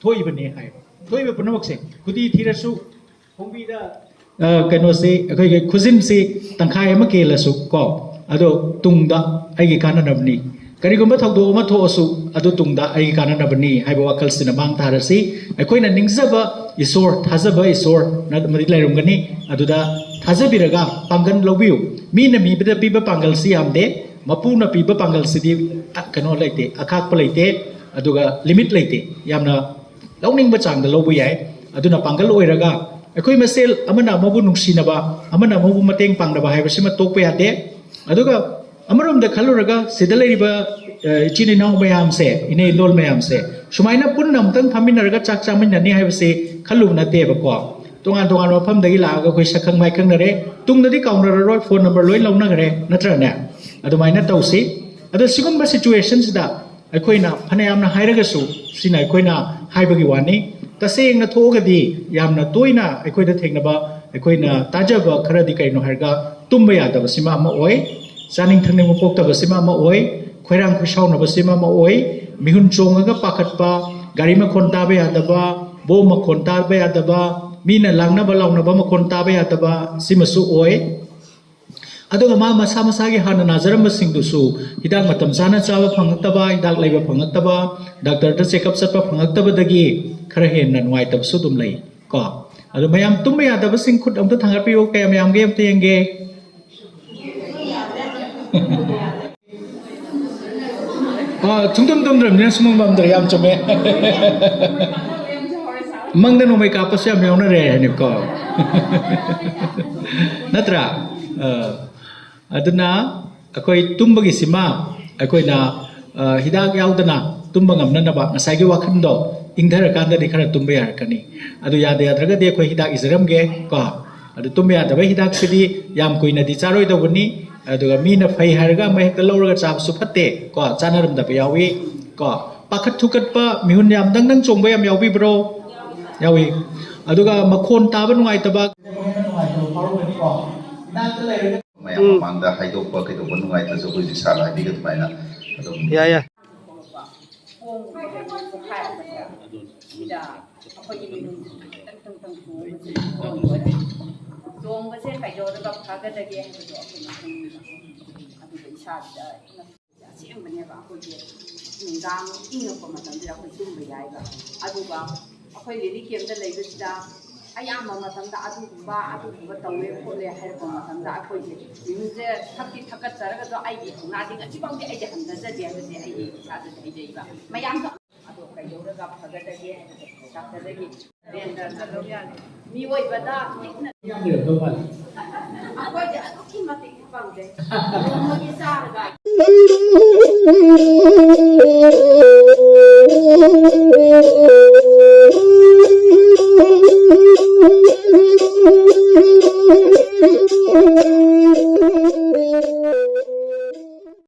ꯊꯣꯛꯏꯕꯅꯦ ꯍꯥꯏ꯫ ꯊꯣꯛꯏꯕ ꯄꯨꯝꯅꯃꯛꯁꯦ ꯈꯨꯗꯤ ꯊꯤꯔꯁꯨ, ꯈꯣꯡꯕꯤꯗ ꯑ, ꯀꯩꯅꯣꯁꯤ, ꯑꯩꯈꯣꯏꯒꯤ ꯈꯨꯖꯤꯟꯁꯤ ꯇꯪꯈꯥꯏ ꯑꯃ ꯀꯦꯜꯂꯁꯨ ꯀꯣ, ꯑꯗꯣ ꯇꯨꯡꯗ ꯑꯩꯒꯤ ꯀꯥꯟꯅꯅꯕꯅꯤ꯫ ꯀꯔꯤꯒꯨꯝꯕ ꯊꯧꯗꯣꯛ ꯑꯃ ꯊꯣꯛꯑꯁꯨ ꯑꯗꯨ ꯇꯨꯡꯗ ꯑꯩꯒꯤ ꯀꯥꯟꯅꯅꯕꯅꯤ ꯍꯥꯏꯕ ꯋꯥꯈꯜꯁꯤꯅ ꯃꯥꯡ ꯊꯥꯔꯁꯤ꯫ ꯑꯩꯈꯣꯏꯅ ꯅꯤꯡꯖꯕ ꯏꯁꯣꯔ, ꯊꯥꯖꯕ ꯏꯁꯣꯔ ꯑꯃꯗꯤ ꯂꯩꯔꯝꯒꯅꯤ꯫ ꯑꯗꯨꯗ ꯊꯥꯖꯕꯤꯔꯒ ꯄꯥꯡꯒꯜ ꯂꯧꯕꯤꯌꯨ꯫ ꯃꯤꯅ ꯃꯤꯕꯗ ꯄꯤꯕ ꯄꯥꯡꯒꯜꯁꯤ ꯌꯥꯝꯗꯦ, ꯃꯄꯨꯅ ꯄꯤꯕ ꯄꯥꯡꯒꯜꯁꯤꯗꯤ ꯀꯩꯅꯣ ꯂꯩꯇꯦ, ꯑꯈꯥꯛꯄ ꯂꯩꯇꯦ, ꯑꯗꯨꯒ ꯂꯤꯃꯤꯠ ꯂꯩꯇꯦ꯫ ꯌꯥꯝꯅ ꯂꯧꯅꯤꯡꯕ ꯆꯥꯡꯗ ꯂꯧꯕ ꯌꯥꯏ꯫ ꯑꯗꯨꯅ ꯄꯥꯡꯒꯜ ꯑꯣꯏꯔꯒ ꯑꯩꯈꯣꯏ ꯃꯁꯦꯜ ꯑꯃꯅ ꯑꯃꯕꯨ ꯅꯨꯡꯁꯤꯅꯕ, ꯑꯃꯅ ꯑꯃꯕꯨ ꯃꯇꯦꯡ ꯄꯥꯡꯅꯕ ꯍꯥꯏꯕꯁꯤꯃ ꯇꯣꯛꯄ ꯌꯥꯗꯦ꯫ ꯑꯗꯨꯒ ꯑꯃꯔꯣꯝꯗ ꯈꯜꯂꯨꯔꯒ ꯁꯤꯗ ꯂꯩꯔꯤꯕ ꯑ, ꯏꯆꯤꯟ ꯏꯅꯥꯎ ꯃꯌꯥꯝꯁꯦ, ꯏꯅꯦ ꯏꯟꯗꯣꯜ ꯃꯌꯥꯝꯁꯦ, ꯁꯨꯃꯥꯏꯅ ꯄꯨꯟꯅ ꯑꯃꯨꯛꯇꯪ ꯐꯝꯃꯤꯟꯅꯔꯒ ꯆꯥꯛ ꯆꯥꯃꯤꯟꯅꯅꯤ ꯍꯥꯏꯕꯁꯤ ꯈꯜꯂꯨꯕ ꯅꯠꯇꯦꯕꯀꯣ꯫ ꯇꯣꯉꯥꯟ ꯇꯣꯉꯥꯟꯕ ꯃꯐꯝꯗꯒꯤ ꯂꯥꯛꯑꯒ ꯑꯩꯈꯣꯏ ꯁꯛꯈꯪ ꯃꯥꯏꯈꯪꯅꯔꯦ꯫ ꯇꯨꯡꯗꯗꯤ ꯀꯥꯎꯅꯔꯔꯣꯏ, ꯐꯣꯟ ꯅꯝꯕꯔ ꯂꯣꯏ ꯂꯧꯅꯈ꯭ꯔꯦ, ꯅꯠꯇ꯭ꯔꯅꯦ? ꯑꯗꯨꯃꯥꯏꯅ ꯇꯧꯁꯤ꯫ ꯑꯗꯣ ꯁꯤꯒꯨꯝꯕ ꯁꯤꯆꯨꯋꯦꯁꯟꯁꯤꯗ ꯑꯩꯈꯣꯏꯅ ꯐꯅꯌꯥꯝꯅ ꯍꯥꯏꯔꯒꯁꯨ, ꯁꯤꯅ ꯑꯩꯈꯣꯏꯅ ꯍꯥꯏꯕꯒꯤ ꯋꯥꯅꯤ꯫ ꯇꯁꯦꯡꯅ ꯊꯣꯛꯑꯒꯗꯤ ꯌꯥꯝꯅ ꯇꯣꯏꯅ ꯑꯩꯈꯣꯏꯗ ꯊꯦꯡꯅꯕ, ꯑꯩꯈꯣꯏꯅ ꯇꯥꯖꯕ ꯈꯔꯗꯤ ꯀꯩꯅꯣ ꯍꯥꯏꯔꯒ, ꯇꯨꯝꯕ ꯌꯥꯗꯕꯁꯤꯃ ꯑꯃ ꯑꯣꯏ, ꯆꯥꯅꯤꯡ ꯊꯛꯅꯤꯡꯕ ꯄꯣꯛꯇꯕꯁꯤꯃ ꯑꯃ ꯑꯣꯏ, ꯈꯣꯏꯔꯥꯡ ꯈꯣꯏꯁꯥꯎꯅꯕꯁꯤꯃ ꯑꯃ ꯑꯣꯏ, ꯃꯤꯍꯨꯟ ꯆꯣꯡꯉꯒ ꯄꯥꯈꯠꯄ, ꯒꯥꯔꯤ ꯃꯈꯣꯟ ꯇꯥꯕ ꯌꯥꯗꯕ, ꯕꯣꯝ ꯃꯈꯣꯟ ꯇꯥꯕ ꯌꯥꯗꯕ, ꯃꯤꯅ ꯂꯥꯡꯅꯕ ꯂꯥꯎꯅꯕ ꯃꯈꯣꯟ ꯇꯥꯕ ꯌꯥꯗꯕ, ꯁꯤꯃꯁꯨ ꯑꯣꯏ꯫ ꯑꯗꯨꯒ ꯃꯥ ꯃꯁꯥ ꯃꯁꯥꯒꯤ ꯍꯥꯟꯅ ꯅꯥꯖꯔꯝꯕꯁꯤꯡꯗꯨꯁꯨ ꯍꯤꯗꯥꯛ ꯃꯇꯝ ꯆꯥꯅ ꯆꯥꯕ ꯐꯪꯉꯛꯇꯕ, ꯍꯤꯗꯥꯛ ꯂꯩꯕ ꯐꯪꯉꯛꯇꯕ, ꯗꯥꯛꯇꯔꯗ ꯆꯦꯛꯑꯞ ꯆꯠꯄ ꯐꯪꯉꯛꯇꯕꯗꯒꯤ ꯈꯔ ꯍꯦꯟꯅ ꯅꯨꯡꯉꯥꯏꯇꯕꯁꯨ ꯑꯗꯨꯝ ꯂꯩ ꯀꯣ꯫ ꯑꯗꯣ ꯃꯌꯥꯝ ꯇꯨꯝꯕ ꯌꯥꯗꯕꯁꯤꯡ ꯈꯨꯠ ꯑꯝꯇ ꯊꯥꯡꯒꯠꯄꯤꯌꯨ, ꯀꯌꯥꯝ ꯌꯥꯝꯒꯦ ꯑꯝꯇ ꯌꯦꯡꯒꯦ꯫ ꯑꯥ, ꯁꯨꯡꯇꯨꯝ ꯇꯨꯝꯗ꯭ꯔꯕꯅꯤꯅ ꯁꯨꯡꯃꯪ ꯃꯪꯗ꯭ꯔꯦ, ꯌꯥꯝ ꯆꯨꯝꯃꯦ꯫ ꯃꯪꯗ ꯅꯣꯡꯃꯩ ꯀꯥꯞꯄꯁꯨ ꯌꯥꯝ ꯌꯥꯎꯅꯔꯦ ꯍꯥꯏꯅꯤꯀꯣ꯫ ꯅꯠꯇ꯭ꯔꯥ? ꯑꯥ, ꯑꯗꯨꯅ ꯑꯩꯈꯣꯏ ꯇꯨꯝꯕꯒꯤꯁꯤꯃ ꯑꯩꯈꯣꯏꯅ, ꯑꯥ, ꯍꯤꯗꯥꯛ ꯌꯥꯎꯗꯅ ꯇꯨꯝꯕ ꯉꯝꯅꯅꯕ ꯉꯁꯥꯏꯒꯤ ꯋꯥꯈꯜꯗꯣ ꯏꯪꯊꯔꯀꯥꯟꯗꯗꯤ ꯈꯔ ꯇꯨꯝꯕ ꯌꯥꯔꯛꯀꯅꯤ꯫ ꯑꯗꯨ ꯌꯥꯗ ꯌꯥꯗ꯭ꯔꯒꯗꯤ ꯑꯩꯈꯣꯏ ꯍꯤꯗꯥꯛ ꯏꯖꯔꯝꯒꯦ ꯀꯣ꯫ ꯑꯗꯨ ꯇꯨꯝꯕ ꯌꯥꯗꯕ ꯍꯤꯗꯥꯛꯁꯤꯗꯤ ꯌꯥꯝ ꯀꯨꯏꯅꯗꯤ ꯆꯥꯔꯣꯏꯗꯧꯕꯅꯤ꯫ ꯑꯗꯨꯒ ꯃꯤꯅ ꯐꯩ ꯍꯥꯏꯔꯒ ꯑꯃ ꯍꯦꯛꯇ ꯂꯧꯔꯒ ꯆꯥꯕꯁꯨ ꯐꯠꯇꯦ ꯀꯣ, ꯆꯥꯅꯔꯝꯗꯕ ꯌꯥꯎꯏ ꯀꯣ꯫ ꯄꯥꯈꯠ ꯊꯨꯀꯠꯄ, ꯃꯤꯍꯨꯟ ꯌꯥꯝ ꯗꯪ ꯗꯪ ꯆꯣꯡꯕ ꯌꯥꯝ ꯌꯥꯎꯕꯤꯕ꯭ꯔꯣ? ꯌꯥꯎꯏ꯫ ꯑꯗꯨꯒ ꯃꯈꯣꯟ ꯇꯥꯕ ꯅꯨꯡꯉꯥꯏꯇꯕ꯫ ꯃꯌꯥꯝ ꯎꯝ꯫ ꯃꯃꯥꯡꯗ ꯍꯥꯏꯗꯣꯛꯄ ꯀꯩꯗꯧꯕ ꯅꯨꯡꯉꯥꯏꯇ꯭ꯔꯁꯨ ꯑꯩꯈꯣꯏ ꯍꯧꯖꯤꯛ ꯁꯥꯔꯅ ꯍꯥꯏꯕꯤꯒ ꯑꯗꯨꯃꯥꯏꯅ ꯑꯗꯨꯝ ꯌꯥꯏ, ꯌꯥꯏ꯫ ꯁꯤꯗ ꯑꯩꯈꯣꯏꯒꯤ ꯃꯤꯅꯨꯡꯁꯤ ꯈꯤꯇꯪ ꯈꯤꯇꯪ ꯈꯤꯇꯪ ꯆꯣꯡꯕꯁꯦ, ꯆꯣꯡꯕꯁꯦ ꯀꯩꯗꯧꯔꯒ ꯐꯒꯗꯒꯦ ꯍꯥꯏꯕꯗꯣ ꯑꯩꯈꯣꯏꯅ ꯈꯪꯅꯤꯡꯕ꯫ ꯑꯗꯨꯒ ꯏꯁꯥꯁꯤꯗ ꯑꯁꯦꯡꯕꯅꯦꯕ, ꯑꯩꯈꯣꯏꯒꯤ ꯅꯨꯡꯗꯥꯡ ꯏꯪꯉꯛꯄ ꯃꯇꯝꯁꯤꯗ ꯑꯩꯈꯣꯏ ꯇꯨꯝꯕ ꯌꯥꯏꯕ꯫ ꯑꯗꯨꯒ ꯑꯩꯈꯣꯏ ꯔꯤꯂꯤꯐ ꯀꯦꯝꯞꯇ ꯂꯩꯕꯁꯤꯗ ꯑꯌꯥꯝꯕ ꯃꯇꯝꯗ ꯑꯗꯨꯒꯨꯝꯕ ꯑꯗꯨꯒꯨꯝꯕ ꯇꯧꯋꯦ ꯈꯣꯠꯂꯦ ꯍꯥꯏꯔꯛꯄ ꯃꯇꯝꯗ ꯑꯩꯈꯣꯏꯁꯦ ꯃꯤꯍꯨꯟꯁꯦ ꯊꯛꯇꯤ ꯊꯛꯀꯠꯆꯔꯒꯁꯨ ꯑꯩꯒꯤ ꯊꯧꯅꯥꯗꯤ ꯉꯁꯤꯐꯥꯎꯗꯤ ꯑꯩꯗꯤ ꯍꯟꯊꯖꯗꯦ ꯍꯥꯏꯕꯁꯦ ꯑꯩꯒꯤ ꯏꯁꯥꯗ ꯍꯩꯖꯩꯕ꯫ ꯃꯌꯥꯝꯁꯨ ꯑꯗꯣ ꯀꯩꯗꯧꯔꯒ ꯐꯒꯗꯒꯦ ꯍꯥꯏꯕꯁꯦ ꯗꯥꯛꯇꯔꯗꯒꯤ ꯃꯤꯑꯣꯏꯕꯗ ꯂꯤꯛꯅ ꯌꯥꯝ ꯂꯩꯔꯝꯗꯧ ꯃꯥꯜꯂꯤ꯫ ꯑꯩꯈꯣꯏꯗꯤ ꯑꯗꯨꯛꯀꯤ ꯃꯇꯤꯛ ꯄꯥꯝꯖꯩ꯫ ꯅꯣꯡꯃꯒꯤ ꯆꯥꯔꯒ